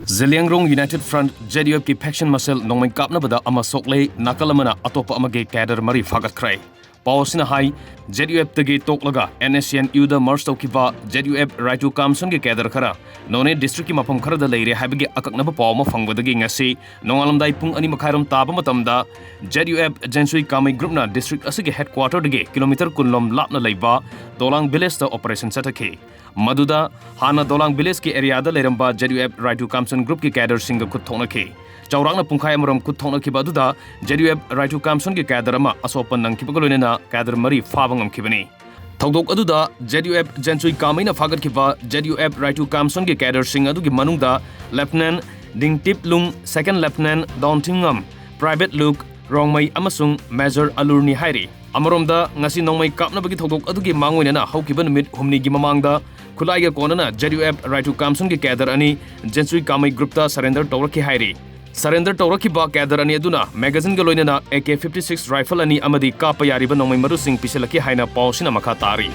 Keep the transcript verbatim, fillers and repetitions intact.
Zeliangrong United Front, Z U F ꯀꯤ faction ꯃꯁꯦꯜ ꯅꯣꯡꯃꯩ ꯀꯥꯞꯅꯕꯗ ꯑꯃ ꯁꯣꯛꯂꯦ, ꯅꯥꯀꯜ ꯑꯃꯅ ꯑꯇꯣꯞꯄ ꯑꯃꯒꯤ cadre ꯃꯔꯤ ꯐꯥꯒꯠꯈ꯭ꯔꯦ꯫ ꯄꯥꯎ ꯑꯁꯤꯅ ꯍꯥꯏ, Z U F ꯇꯒꯤ ꯇꯣꯛꯂꯒ N S C N U ꯗ merge ꯇꯧꯈꯤꯕ Z U F ꯔꯥꯏꯇꯨ ꯀꯥꯝꯁꯣꯟꯒꯤ cadre ꯈꯔ ꯅꯣꯅꯦ district ꯀꯤ ꯃꯐꯝ ꯈꯔꯗ ꯂꯩꯔꯦ ꯍꯥꯏꯕꯒꯤ ꯑꯀꯛꯅꯕ ꯄꯥꯎ ꯑꯃ ꯐꯪꯕꯗꯒꯤ ꯉꯁꯤ ꯅꯣꯡꯉꯥꯜꯂꯝꯗꯥꯏ ꯄꯨꯡ ꯑꯅꯤ ꯃꯈꯥꯏꯔꯣꯝ ꯇꯥꯕ ꯃꯇꯝꯗ Z U F ꯖꯦꯟꯁꯨꯏ ꯀꯥꯃꯩ group ꯅ district ꯑꯁꯤꯒꯤ headquarter ꯗꯒꯤ kilometre ꯀꯨꯟ ꯂꯣꯝ ꯂꯥꯞꯅ ꯂꯩꯕ ꯗꯣꯂꯥꯡ village ꯇ operation ꯆꯠꯊꯈꯤ꯫ ꯃꯗꯨꯗ ꯍꯥꯟꯅ ꯗꯣꯂꯥꯡ village ꯀꯤ area ꯗ ꯂꯩꯔꯝꯕ Z U F ꯔꯥꯏꯇꯨ ꯀꯥꯝꯁꯣꯟ group ꯀꯤ cadre ꯁꯤꯡꯒ ꯈꯨꯠ ꯊꯣꯛꯅꯈꯤ꯫ ꯆꯥꯎꯔꯥꯛꯅ ꯄꯨꯡꯈꯥꯏ ꯑꯃꯔꯣꯝ ꯈꯨꯠ ꯊꯣꯛꯅꯈꯤꯕ ꯑꯗꯨꯗ Z U F ꯔꯥꯏꯇꯨ ꯀꯥꯝꯁꯣꯟꯒꯤ cadre ꯑꯃ ꯑꯁꯣꯛ ꯑꯄꯟ ꯅꯪꯈꯤꯕꯒ ꯂꯣꯏꯅꯅ cadre ꯃꯔꯤ ꯐꯥꯕ ꯉꯝꯈꯤꯕꯅꯤ꯫ ꯊꯧꯗꯣꯛ ꯑꯗꯨꯗ Z U F ꯖꯦꯟꯁꯨꯏ ꯀꯥꯃꯩꯅ ꯐꯥꯒꯠꯈꯤꯕ Z U F ꯔꯥꯏꯇꯨ ꯀꯥꯝꯁꯣꯟꯒꯤ cadre ꯁꯤꯡ ꯑꯗꯨꯒꯤ ꯃꯅꯨꯡꯗ Lieutenant Dingtip Lung, Second Lieutenant Daun ꯊꯤꯡꯉꯝ, Private ꯂꯨꯛ ꯔꯣꯡꯃꯩ ꯑꯃꯁꯨꯡ Major ꯑꯂꯨꯔꯅꯤ ꯍꯥꯏꯔꯤ꯫ ꯑꯃꯔꯣꯝꯗ, ꯉꯁꯤ ꯅꯣꯡꯃꯩ ꯀꯥꯞꯅꯕꯒꯤ ꯊꯧꯗꯣꯛ ꯑꯗꯨꯒꯤ ꯃꯥꯡꯑꯣꯏꯅꯅ ꯍꯧꯈꯤꯕ ꯅꯨꯃꯤꯠ ꯍꯨꯝꯅꯤꯒꯤ ꯃꯃꯥꯡꯗ ꯈꯨꯠꯂꯥꯏꯒ ꯀꯣꯟꯅꯅ Z U F ꯔꯥꯏꯇꯨ ꯀꯥꯝꯁꯣꯟꯒꯤ cadre ꯑꯅꯤ ꯖꯦꯟꯁꯨꯏ ꯀꯥꯃꯩ group ꯇ surrender ꯇꯧꯔꯛꯈꯤ ꯍꯥꯏꯔꯤ꯫ Surrender ꯇꯧꯔꯛꯈꯤꯕ cadre ꯑꯅꯤ ꯑꯗꯨꯅ magazine ꯒ ꯂꯣꯏꯅꯅ A K fifty six rifle ꯑꯅꯤ ꯑꯃꯗꯤ ꯀꯥꯞꯄ ꯌꯥꯔꯤꯕ ꯅꯣꯡꯃꯩ ꯃꯔꯨꯁꯤꯡ ꯄꯤꯁꯤꯜꯂꯛꯈꯤ ꯍꯥꯏꯅ ꯄꯥꯎ ꯑꯁꯤꯅ ꯃꯈꯥ ꯇꯥꯔꯤ꯫